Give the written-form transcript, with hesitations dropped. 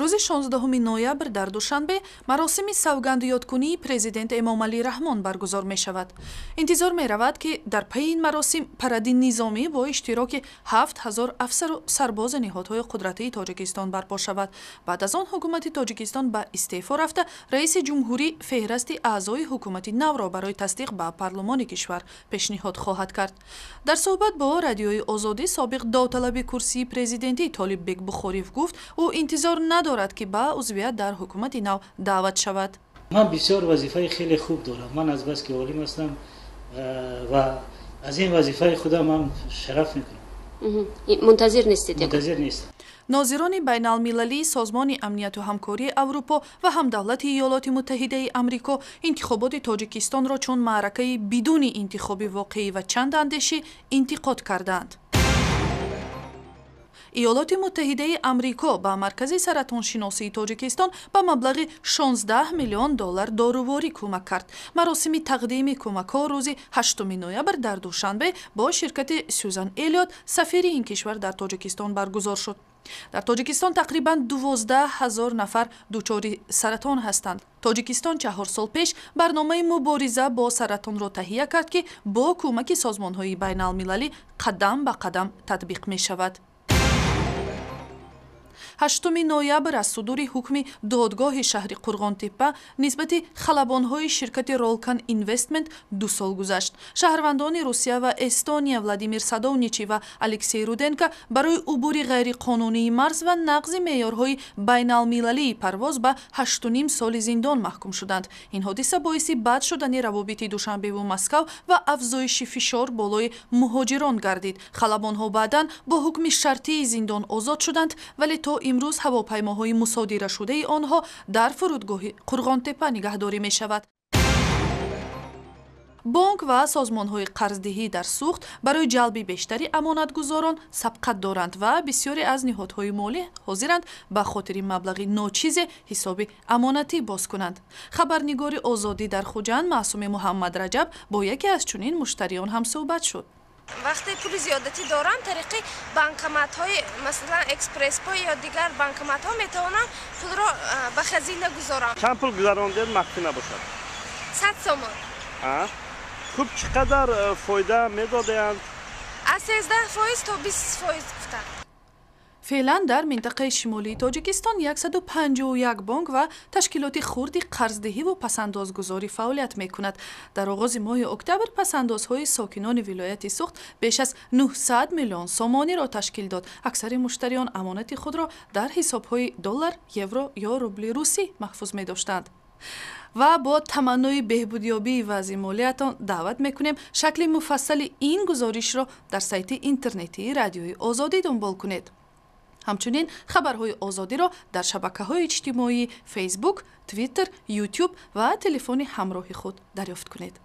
Рӯзи 16 ноябр дар Душанбе маросими савгандёдкунии президент Эмомалӣ Раҳмон баргузор мешавад. Интизор меравад, ки дар пайи ин маросим паради низомӣ бо иштироки 7000 афсару сарбози ниҳодҳои қудратии Тоҷикистон барпо шавад. Баъд аз он ҳукумати Тоҷикистон ба истеъфо рафта, раиси ҷумҳурӣ феҳрасти аъзои ҳукумати навро барои тасдиқ ба парлумони кишвар пешниҳод хоҳад кард. Дар суҳбат бо Радиои Озодӣ собиқ довталаби курсии президентӣ Толиббек Бухориев гуфт, ӯ интизор надорад, ки ба узвият дар ҳукумати нав даъват шавад. Ман бисёр вазифаи хеле хуб дорам. Ман азбаски олим ҳастам ва аз ин вазифаи худам ҳам шараф мекунам. Мунтазир нестед? Мунтазир нестам. Нозирони байналмилалии Созмони амнияту ҳамкории Аврупо ва ҳамдавлати Иёлоти Муттаҳидаи Амрико интихоботи Тоҷикистонро чун маъракаи бидуни интихоби воқеӣ ва чанд андешӣ интиқод кардаанд. Иёлоти Муттаҳидаи Амрико ба Маркази саратоншиносии Тоҷикистон ба маблағи 16 миллион доллар доруворӣ кӯмак кард. Маросими тақдими кӯмакҳо рӯзи 8 ноябр дар Душанбе бо ширкати Сюзан Элиот, сафири ин кишвар дар Тоҷикистон, баргузор шуд. Дар Тоҷикистон тақрибан 12 000 нафар дучори саратон ҳастанд. Тоҷикистон 4 сол пеш барномаи мубориза бо саратонро таҳия кард, ки бо кӯмаки созмонҳои байналмилалӣ қадам ба қадам татбиқ мешавад. 8 ноябр аз судури ҳукми додгоҳи шаҳри Қурғонтеппа нисбати халабонҳои ширкати Ролкан Инвестмент 2 сол гузашт. Шаҳрвандони Русия ва Эстония Владимир Садовничий ва Алексей Руденко барои убури ғайриқонунии марз ва нақзи меъёрҳои байналмилалии парвоз ба 8,5 соли зиндон маҳкум шуданд. Ин ҳодиса боиси бад шудани равобити Душанбеву Москав ва афзоиши фишор болои муҳоҷирон гардид. Халабонҳо баъдан бо ҳукми шартии зиндон озод шуданд, вале то имрӯз ҳавопаймоҳои мусодирашудаи онҳо дар фурудгоҳи Қурғонтеппа нигаҳдорӣ мешавад. Бонк ва созмонҳои қарздиҳӣ дар Сухт барои ҷалби бештари амонатгузорон сабқат доранд ва бисёре аз ниҳодҳои молӣ ҳозиранд ба хотири маблағи ночизе ҳисоби амонатӣ боз кунанд. Хабарнигори Озодӣ дар Хуҷанд Маъсуми Муҳаммад Раҷаб бо яке аз чунин муштариён ҳамсӯҳбат шуд. Вақте пули зиёдатӣ дорам, тариқи банкоматҳои, масалан, Экспресспой ё дигар банкоматҳо метавонам пулро ба хазина гузорам. Чанд пул гузарондед, махфӣ набошад? 100 сомон. Хуб, чӣ қадар фоида медодаянд? Аз 13% то 20% гуфтанд. Феълан дар минтақаи шимолии Тоҷикистон 151 бонк ва ташкилоти хурди қарздиҳиву пасандозгузорӣ фаъолият мекунад. Дар оғози моҳи октябр пасандозҳои сокинони вилояти Сухт беш аз 900 миллион сомониро ташкил дод. Аксари муштариён амонати худро дар ҳисобҳои доллар, евро ё рубли русӣ маҳфуз медоштанд. Ва бо таманнои беҳбудёбии вазъи молиятон даъват мекунем, шакли муфассали ин гузоришро дар сайти интернетии Радиои Озодӣ дунбол кунед. Ҳамчунин хабарҳои Озодиро дар шабакаҳои иҷтимоии Фейсбук, Твиттер, Ютюб ва телефони ҳамроҳи худ дарёфт кунед.